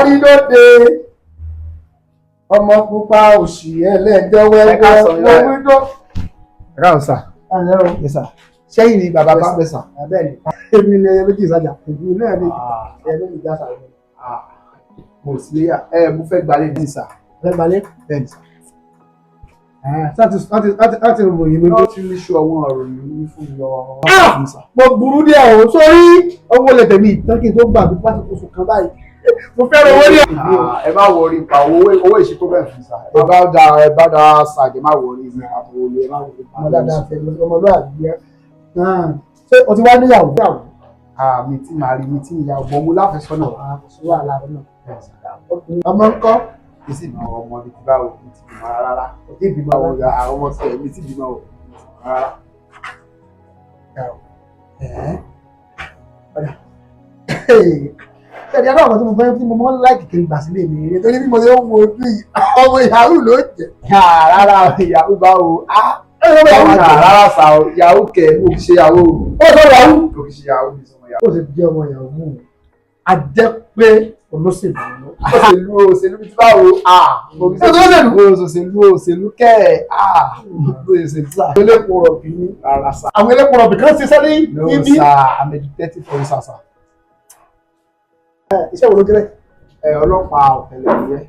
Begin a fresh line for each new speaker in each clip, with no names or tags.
Parí lóde, ọmọ pupa òsì ẹlẹ́jọ́
Ẹ káàsán,
wẹ́wẹ́
yá.
Wọ́n tó.
Ẹ káàsán, sir.
Ẹ̀lẹ́ o.
Yes, sir. Ṣẹ́yìn ni bàbá bá ń bẹ̀, sir?
Bẹ́ẹ̀ ni, èmi ni ẹyẹ méjì ìsájà, èmi náà ni ẹyẹ méjì ìjásà rẹ.
Mo sì léyà ẹ, mo fẹ́ gbalé ní, sir.
Ẹ gbalé?
Bẹ́ẹ̀ ni, sir.
Láti ròyìn mi.
Wọ́n ti ní ṣu àwọn ọ̀rọ̀ yìí fún mi lọ.
Mo burú díẹ̀ o, sórí owó lè tẹ̀mí ìtàn kí n tó gbà bí pásítọ̀ oṣù kan báyìí. Mo fẹ́ràn owó ní.
Ẹ má worry pa owó, owó ìṣe problem fún sir. Ẹ bá da sàgé, má worry ní àtọwọ́ ẹ má worry pa.
Ọmọ dáadáa fẹ́ ọmọlúwàbí ẹ. Ṣé o ti wá níyàwó?
Mi tí màá rí mi tí ìyàwó bọ̀, mo láfẹ́sọ́nà.
Kò sí wàhálà náà. Ọmọ ńkọ́?
Mi sì bímọ, ọmọ mi ti báwo, mi ti bímọ rárá.
Kò tí ì bímọ?
Báwo ga àwọn ọmọ sẹ, mi ti bímọ o rárá.
Ẹ̀ẹ́. Ọ̀dà. Ṣé ẹ̀dí àwọn tí mo fẹ́ tí mo mọ́ láìkì kiri gbà sílé mi rí, torí bí mo ṣe ń wo ojú yìí, ọmọ yahoo ló jẹ́.
Rárá, yahoo báwo?
Ọmọ yahoo jẹ́.
Rárá sà o, yahoo kẹ, mo kì í ṣe yahoo.
Ó sọ yahoo.
Mo kì í ṣe yahoo, mi sọmọ yahoo.
Ó sì jẹ́ ọmọ yahoo. A jẹ́ pé olóṣèlú ló.
Òṣèlú, òṣèlú ti báwo? Mo kì í ṣe
Olóṣèlú.
Òṣèlú, òṣèlú kẹ, mo òṣèlú sà.
Elépo rọ̀bì ni.
Rárá sà.
Àwọn elépo rọ̀bì kan ṣiṣẹ́ ní
No
ibi.
sir, I'm a detective officer, sir.
Iṣẹ́ wo ló jẹ́ bẹ́ẹ̀?
Ẹ ọlọ́pàá ọ̀tẹlẹ̀múyẹ́.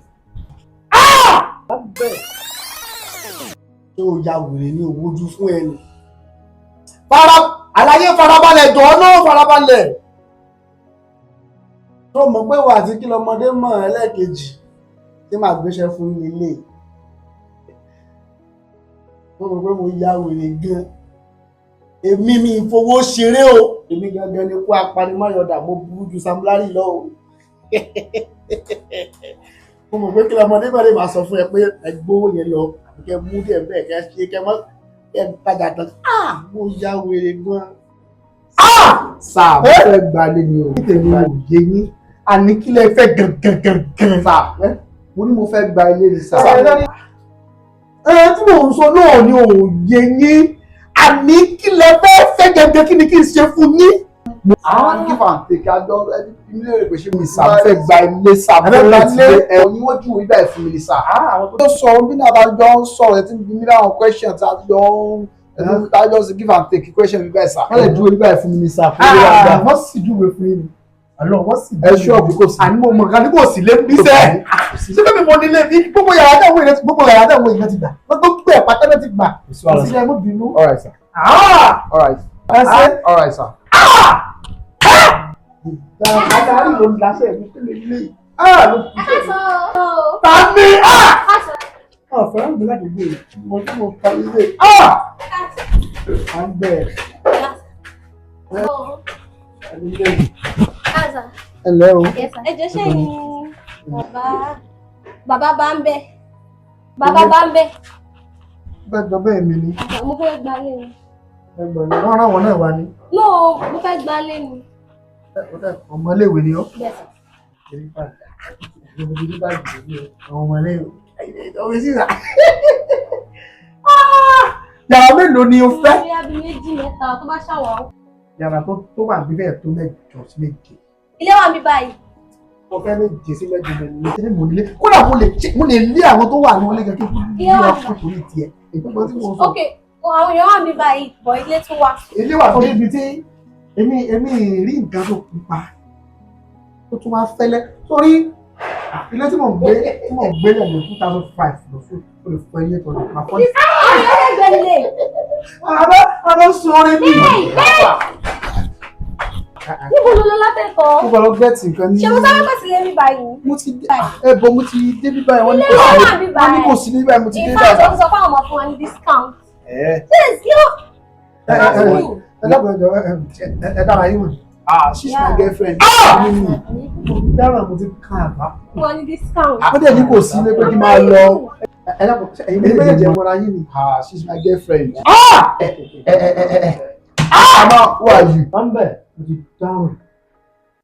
Bẹ́ẹ̀. Ṣé o ya wèrè ní owó ojú fún ẹni? Fara àlàyé, farabalẹ̀ jọ̀ọ́ náà, farabalẹ̀. Tó mọ̀ pé wà àti kí lọmọdé mọ̀ ẹlẹ́ẹ̀kejì tí màá gbéṣẹ́ fún nílé. Mo mọ̀ pé mo ya wèrè gan. Èmi mi ìfowó ṣeré o. Èmi gangan ni kó apanimáyọ̀dà, mo burú ju Sam Larry lọ o. Mo mọ̀ pé kí lọmọdé bá lè máa sọ fún ẹ pé ẹ gbówó yẹn lọ àbí kẹ mú díẹ̀ bẹ́ẹ̀, kẹ ṣe kẹ mọ́ kẹ tajà tán. Ah! Mo ya wèrè gan.
Sir, mo fẹ́ gbalé ni o.
Tèmi ò yé yín. Àní kí lẹ fẹ́ gangan gangan?
Sir, mo ní mo fẹ́ gba ilé ni, sir.
Ẹ tí mò ń sọ náà ni ò yé yín. Àní kí lẹ fẹ́ fẹ́ gangan, kí ni kí n ṣe fún yín?
Àwọn give and take àjọ ẹni bí mi lè pè ṣé mi sir, mo fẹ́ gba ilé, sir. Mo
Ẹ fẹ́
fẹ́
gba
gba
ilé?
ilé ẹ ní wọ́n júwèé ibà ẹ̀ fún mi ni, sir. Àwọn tó sọ bí náà bá jọ ń sọ̀rọ̀, ẹ ti ń bí mi láwọn question tí a jọ ń tá a jọ sí give and take question bíbá ẹ̀, sir. Wọ́n lè júwèé ibà ẹ̀ fún mi ni, sir. Fún ilé àgbà.
Wọ́n sì júwe fún yín ni. Àlọ́ wọ́n sì
Ẹ ṣọ́ọ̀bù kò sí.
Àní mo mọ̀ ká ní kò sí lé bí sẹ́. Ṣé bẹ́ẹ̀ mi mo nílé mi? Gbogbo yàrá tẹ̀wé yẹn, gbogbo yàrá tẹ̀wé yẹn ti gbà. Gbogbo ẹ̀ pátá náà ti gbà.
Kò sí wàhálà.
Kò sí, ẹ mú bínú.
All right, sir. All right.
Ẹ ṣe.
All right, sir.
Adarí ló ń daṣẹ́ mi kí lè lè. Ló fi ṣe.
Káàsán.
Ta ni?
Káàsán.
Ọ̀fẹ́ ń gbé ládùúgbò yìí. Mo tí mo fa ilé. À ń bẹ̀.
Káàsán.
Ẹ lẹ́ o.
Yes, sir. Ẹ jọ̀ọ́, ṣé ni bàbá bá ń bẹ̀? Bàbá bá ń bẹ̀.
Bẹ́ẹ̀ jọ bẹ́ẹ̀ mi ni.
Mo fẹ́ gbalé ni.
Ẹgbẹ̀rún wọ́n rán wọn náà wá ní.
No, mo fẹ́ gbalé ni.
Ọmọléèwé ni ọ́.
Yes, sir.
Ọmọléèwé. Ọmọ sísà. Yàrá mélòó ni o fẹ́?
Bóyá bíi méjì, mẹ́ta tó bá ṣàwọ̀.
Yàrá tó wà bíbẹ̀ tó mẹ́jọ sí méje.
Ilé wà mí báyìí.
Mo fẹ́ méje sí mẹ́jọ bẹ́ẹ̀ ni ṣé mo nílé. Kódà mo lè lé àwọn tó wà ní ilé gẹ́gẹ́ bí
Ilé wà.
wọ́n kò torí tiẹ̀. Ìpínlẹ̀ tí mo sọ.
Ok, àwọn èèyàn wà mí báyìí, bọ̀ ilé tún wà.
Ilé wà tó níbi tí èmi rí nǹkan tó pupa tó tún máa fẹ́lẹ́ sórí ilé tí mò ń gbé lẹ́nu 2005 lọ fún o lè fọ ilé tó lè máa fọ́.
Àwọn èèyàn lè gbé ilé.
Àbá sọ̀rọ̀ mi.
Níbo ló lọ látẹ̀kọ́?
Mo bọ̀ lọ get nǹkan ní.
Ṣé mo sáré pèsè lé mi báyìí?
Mo ti dé ẹ bọ̀, mo ti dé bí báyìí, wọ́n ní
Ilé
kò sí.
wà mí
Wọ́n ní kò
báyìí.
sí ní báyìí, mo ti dé
In fact,
báyìí.
wọ́n sọ pé àwọn máa fún wa ní discount.
Ẹ
Yes, yóò.
Ẹ ẹ ẹ dábàá, ẹ jọ ẹ dára yín mọ̀.
Ah, she's my girlfriend.
Mo dára, mo ti kàn àbá.
Fún wa ní discount.
Wọ́n dẹ̀ ní kò sí ilé, pé kí n máa lọ.
Ẹ dábàá, ẹ̀yin méjèèjì ẹ mọ́ra yín ni?
Ah, she's my girlfriend. Ẹ ẹ ẹ ẹ ẹ. Mama, who are you?
Wọ́n bẹ̀, mo ti dárùn.